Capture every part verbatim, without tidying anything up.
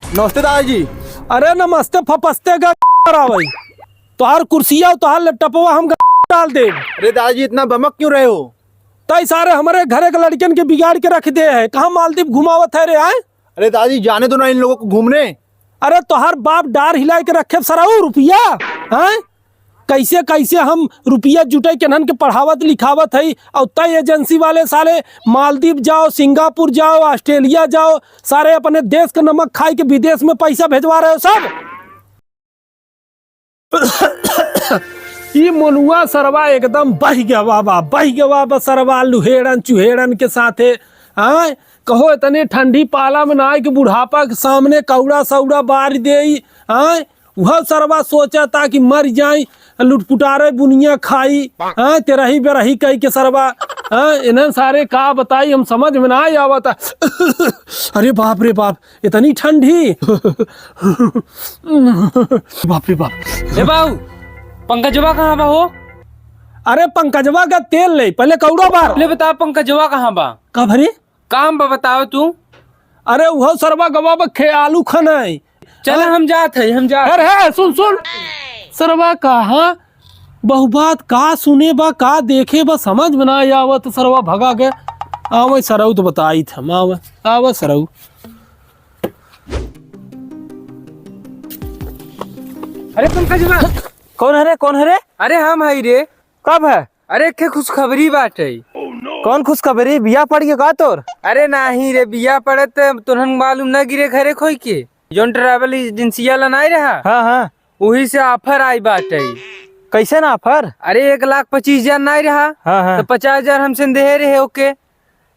नमस्ते दादाजी। अरे नमस्ते फपस्ते का करावई। तोहार कुर्सिया और तोहार लैपटॉपवा हम डाल दे। अरे दादाजी, इतना बमक क्यों रहे हो? तई सारे हमरे घरे के लड़कन के बिगाड़ के रख दे है। कहाँ मालदीव घुमावत है रे, आए? अरे दादाजी, जाने दो ना इन लोगों को घूमने। अरे तोहार बाप डार हिलाए के रखे सरऊ रुपया, हैं? कैसे कैसे हम रुपया जुटाई के इन्हन के पढ़ावत लिखावत है, और तय एजेंसी वाले साले मालदीव जाओ, सिंगापुर जाओ, ऑस्ट्रेलिया जाओ, सारे अपने देश के नमक खाई के विदेश में पैसा भेजवा रहे हो सब। ई मनुआ सरवा एकदम बह गवा बा, बह गवा बा सरवा लुहेड़न चुहेड़न के साथे। आय, कहो इतने ठंडी पाला में ना आए कि बुढ़ापा के सामने कौड़ा सौड़ा बार देई। आय, वह सरवा सोचता कि मर जाई, लुटपुटारे बुनिया खाई। हाँ, तेरही बेरही कही के सरवा। हाँ, इन्हन सारे का बताई, हम समझ में ना आवता। अरे बाप रे बाप, इतनी ठंडी। बाप रे बाप। ए बाऊ, पंकजवा कहाँ बा हो? अरे पंकजवा का तेल ले, पहले कौड़ा बार। ले बता पंकजवा कहाँ बा? का भरे? काम बा बताओ तू। अरे उहो सरवा गवा बा खे आलू खनाई। चल हाँ? हम जात है, हम जात। अरे है, सुन सुन। सरवा कहाँ बहुबात का सुने बा, का देखे बा, समझ में ना आवत सरवा भगा के। आवे सरऊ तो बताई थे, आवे, आवे सरऊ। अरे पंकजवा। कौन है रे, कौन है रे? अरे हम हई रे। कब है? अरे एक खुशखबरी बाटे। कौन खुशखबरी? बिया पड़ गया का तोर? अरे नाही रे, बिया पड़त तोहन मालूम ना गिरे घरे खोई के। जौन ट्रैवल एजेंसिया ला नाई रहा? हाँ, हाँ। वही से ऑफर आई बाटे। कैसे ना ऑफर? अरे एक लाख पच्चीस हजार नाई रहा? हाँ, हाँ। तो पचास हजार हमसे देहे रहे ओके।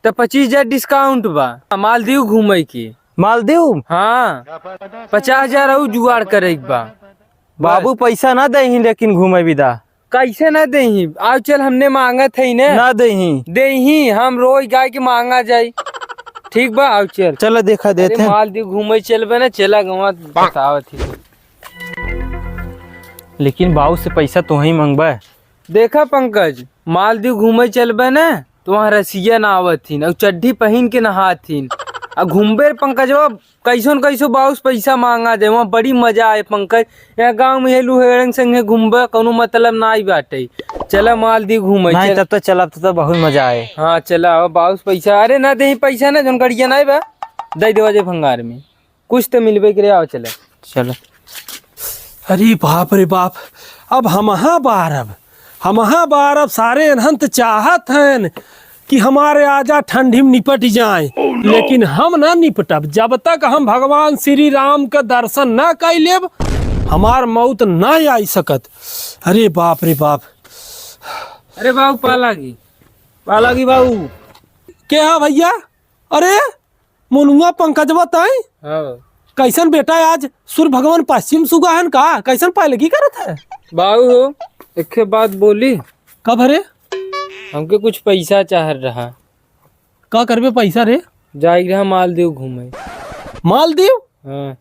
तो पच्चीस हजार डिस्काउंट बा। मालदीव घूमे की। मालदीव? हाँ। पचास हजार और जुगाड़ करे के बा। बाबू पैसा ना दे ही लेकिन घूमे विदा। कैसे ना देही? आओ चल, हमने मांगत है ने। ना देही। देही, हम रोज गाय के मांगा जाई। ठीक बा, आओ चल। चलो देखा अरे देते हैं। मालदीव घूमे चलबे ना, चला गवा बतावत ही। लेकिन बाऊ से पैसा तोही मंगबे। देखा पंकज, मालदीव घूमे चलबे ना, तो वहाँ रसिया ना आवत हिन, और चड्ढी पहिन के नहात हिन। आ घूमबे रे पंकजवा, कैसन कैसो बाउस पैसा मांगा दे, वहाँ बड़ी मजा आए पंकज। यहाँ गाँव में ये लुहेड़न संगे घूमबे, कौनो मतलब नाई बाटे। चला मालदीव घूमे, नहीं, चल। तब तो चला, तब तो बहुत मजा आए। हाँ, चला, अब बाउस पैसा, अरे ना देही पैसा ना, जौन गड़िया नाई बा, दे देवा जे भंगार में। कुछ तो मिलबे करे, आओ चला। चला। अरे बाप रे बाप, अब हमहा बारब, हमहा बारब, सारे एनहन त चाहत हन कि हमारे आजा ठंडी में निपट जाए, लेकिन हम ना निपटब। जब तक हम भगवान श्री राम के दर्शन ना कर लेब, हमार मौत ना आई सकत। अरे बाप रे बाप। अरे बाबू, पा लागी, पा लागी बाबू। के हा भैया? अरे, मोनुआ पंकजवा ताई? हाँ। कैसन बेटा, आज सूर्य भगवान पश्चिम सुगा हन का? कैसन पैलगी करत है? बाबू हो, एक बात बोली। का भरे? हमके कुछ पैसा चाह रहा। का करबे पैसा रे? जाए रहा मालदीव घूमे। मालदीव? हाँ।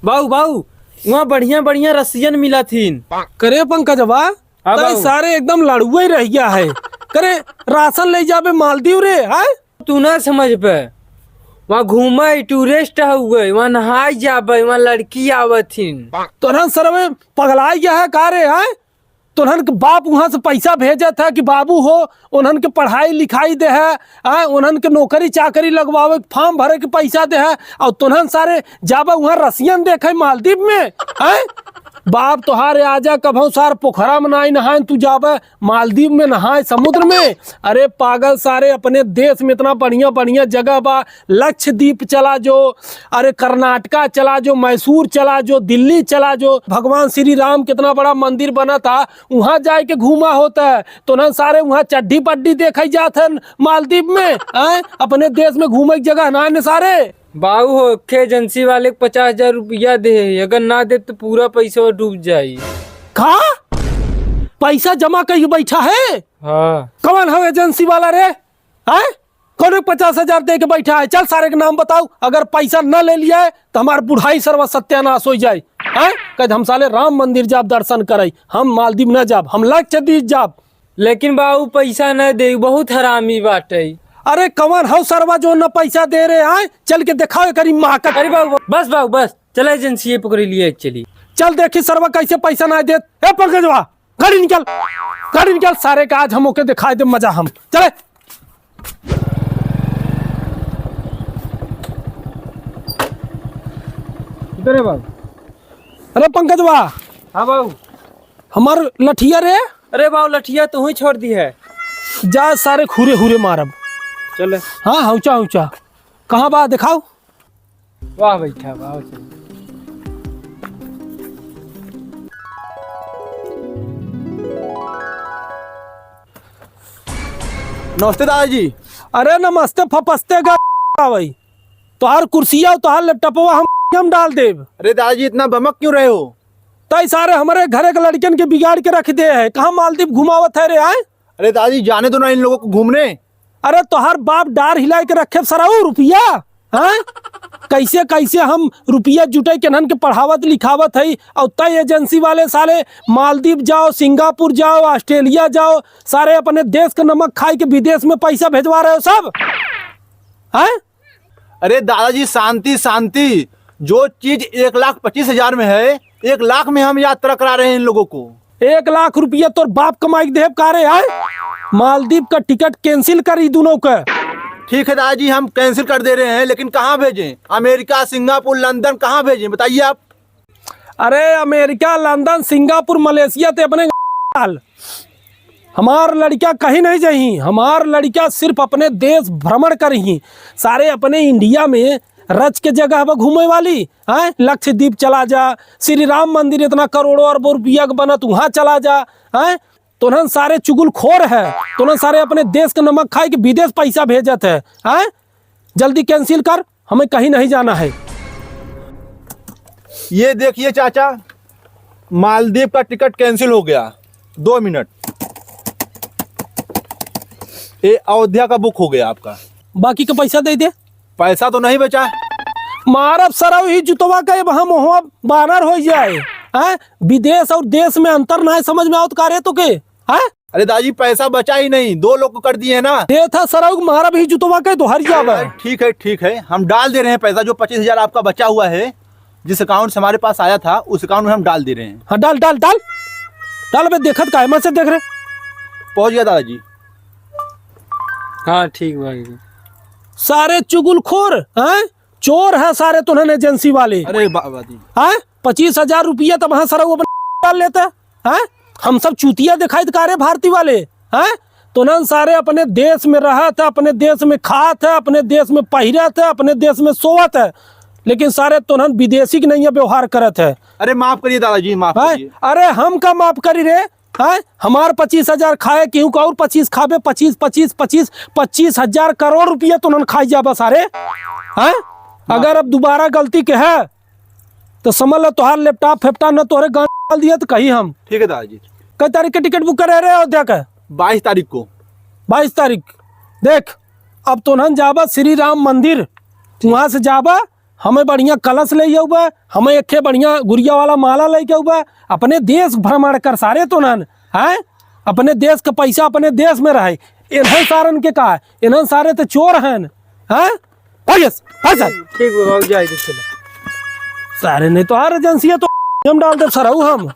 बाऊ, बाऊ, वहाँ बढ़िया बढ़िया रसियन मिला थीन। करे पंकजवा, हाँ तई बाऊ। सारे एकदम लड़ुए रह गया है। करे राशन ले जाबे मालदीव रे, आय? तू ना समझ पे, वहाँ घूमे टूरिस्ट हुए, वहाँ नहाए जाबे, वहाँ लड़की आवत हिन। तोरन सरवे पगलाई गया है का रे, आय? तोहन के बाप वहाँ से पैसा भेजत है कि बाबू हो, उन्हन के पढ़ाई लिखाई दे है, आ, उन्हन के नौकरी चाकरी लगवावे के फॉर्म भरे के पैसा दे है, और तोहन सारे जाबे वहाँ रसियन देखे मालदीव में, हैं? बाप तोहारे आजा, कभौ सार पोखरा में नाई नहाए, तू जाबे मालदीव में नहाए समुद्र में। अरे पागल सारे, अपने देश में इतना बढ़िया बढ़िया जगह बा, लक्षद्वीप चला जो, अरे कर्नाटका चला जो, मैसूर चला जो, दिल्ली चला जो। भगवान श्री राम कितना बड़ा मंदिर बना था, वहाँ जाए के घूमा होता है। तो ना सारे वहाँ चड्ढी पड्ढी देखे जात हन मालदीव में, हैं? अपने देश में घूमे के जगह ना ने सारे। बाऊ हो, के एजेंसी वाले के पचास हजार रुपया दे, अगर ना दे तो पूरा पैसा डूब जाई। का? पैसा जमा कई बैठा है? हाँ। कौन हो एजेंसी वाला रे? हैं? कौन पचास हजार दे के बैठा है? चल सारे के नाम बताओ, अगर पैसा न ले लिया है तो हमार बुढ़ाई सर्व सत्यानाश हो जाए। हैं? कह हम साले राम मंदिर जाब दर्शन करे, हम मालदीव न जाब, हम लक्षद्वीप जाब। लेकिन बाबू पैसा न दे, बहुत हरामी बाटे। अरे कवन हौ सरवा जो न पैसा दे रहे हैं? चल के देखाओ एकरी माँ का। अरे बाबू, बस बाबू, बस। चल एजेंसी पकड़ लिए, चली। चल देखी सरवा कैसे पैसा ना देत। ए पंकजवा, गाड़ी निकाल, गाड़ी निकाल सारे का, आज हम ओके दिखाई दे मजा हम। चले। किधर है बाबू? अरे पंकजवा। हाँ बाबू। हमार लठिया रे। अरे बाबू, लठिया तू ही छोड़ दी है। जा सारे खूरे हूरे मारब। चले। हाँ, ऊंचा ऊंचा। कहाँ बा, दिखाओ। वाह बैठा, वाह, चल। नमस्ते दादाजी। अरे नमस्ते फपस्ते का भाई, तोहार कुर्सिया और तोहार लैपटॉपवा हम, हम डाल देब। अरे दादाजी, इतना बमक क्यों रहे हो? तई सारे हमारे घरे के लड़कन के बिगाड़ के रख दे है। कहाँ मालदीव घुमावत है रे, आए? अरे दादाजी, जाने दो ना इन लोगों को घूमने। अरे तोहार बाप डार हिलाए के रखे सरऊ रुपया, हाँ? कैसे कैसे हम रुपया जुटाई के इन्हन के पढ़ावत लिखावत हई, और तय एजेंसी वाले साले मालदीव जाओ, सिंगापुर जाओ, ऑस्ट्रेलिया जाओ, सारे अपने देश का नमक खाई के विदेश में पैसा भेजवा रहे हो सब, हाँ? अरे दादाजी, शांति शांति, जो चीज एक लाख पच्चीस हजार में है, एक लाख में हम यात्रा करा रहे हैं इन लोगों को। एक लाख रुपया तोर बाप कमाई के देब का रे, आय? मालदीव का टिकट कैंसिल कर ई दोनों का। ठीक है दादाजी, हम कैंसिल कर दे रहे हैं, लेकिन कहाँ भेजें? अमेरिका, सिंगापुर, लंदन, कहाँ भेजें, बताइए आप। अरे अमेरिका, लंदन, सिंगापुर, मलेशिया ते अपने हाल। हमार लड़का कहीं नहीं जाई, हमार लड़का सिर्फ अपने देश भ्रमण करही। सारे अपने इंडिया में रच के जगह बा घूमे वाली, हैं? लक्षद्वीप चला जा, श्री राम मंदिर इतना करोड़ों अरबों रुपया के बनत, वहाँ चला जा, हैं? तोहन सारे चुगलखोर है, तोहन सारे अपने देश के नमक खाई के विदेश पैसा भेजत है, हैं? जल्दी कैंसिल कर, हमें कहीं नहीं जाना है। ये देखिए चाचा, मालदीव का टिकट कैंसिल हो गया। दो मिनट, ये अयोध्या का बुक हो गया आपका। बाकी का पैसा दे दे। पैसा तो नहीं बचा। मारब सरऊ ही जुतवा के, अब हम हुआ बानर हो जाए। हैं? विदेश और देश में अंतर ना समझ में आवत का रे तो के? हैं? अरे दाजी, पैसा बचा ही नहीं, दो लोग को कर दिए हैं ना। दे था सरऊ, मारब ही जुतवा के तो हर जावे। ठीक है, ठीक है, हम डाल दे रहे हैं पैसा, जो पच्चीस हजार आपका बचा हुआ है, जिस अकाउंट से हमारे पास आया था, उस अकाउंट में हम डाल दे रहे हैं। हाँ, डाल, डाल, डाल। डाल बे, देखत काहे मन से देख रहे? पहुंच गया दादाजी। हाँ, ठीक भाई। सारे चुगलखोर, हैं? चोर है सारे तोहन एजेंसी वाले। अरे बाबा जी। हैं? पच्चीस हजार रुपया तब हाँ सरऊ अपन डाल लेते हैं। हम सब चूतिया दिखाई का रे भारती वाले? हैं? तोहन सारे अपने देश में रहत है, अपने देश में खात है, अपने देश में पहिरत है, अपने देश में सोवत है, लेकिन सारे तोहन विदेशी के नहीं व्यवहार करत है। अरे माफ करिए दादाजी, माफ हैं? करिए। अरे हम का माफ करी रे? हैं? हमार पच्चीस हजार खाए, केहू का और पच्चीस खाबे, पच्चीस, पच्चीस, पच्चीस, पच्चीस हजार करोड़ रुपया तोहन खाई जाबा सारे। हैं? अगर अब दोबारा गलती के है तो समझ लो तोहार लैपटॉप फैपटॉप न तोहरे गांड डाल दिया तो कही हम। ठीक है दादाजी। कई तारीख के टिकट बुक करे रहे अयोध्या का? बाईस तारीख को। बाईस तारीख। देख, अब तोहन जाबा श्री राम मंदिर, वहाँ से जाबा, हमें बढ़िया कलश ले जाऊबा, हमें एक बढ़िया गुरिया वाला माला लेके आऊबा। अपने देश भ्रमण कर सारे तोहन, हैं? अपने देश का पैसा अपने देश में रहे। इन्हन सारन के का है? इन्हन सारे तो चोर हैं, हैं? भाग यस, भाग सारे। ठीक बा बाबू, जाए दे चले। सारे नहीं तो हर एजेंसी है तो हम डाल दे सरऊ हम।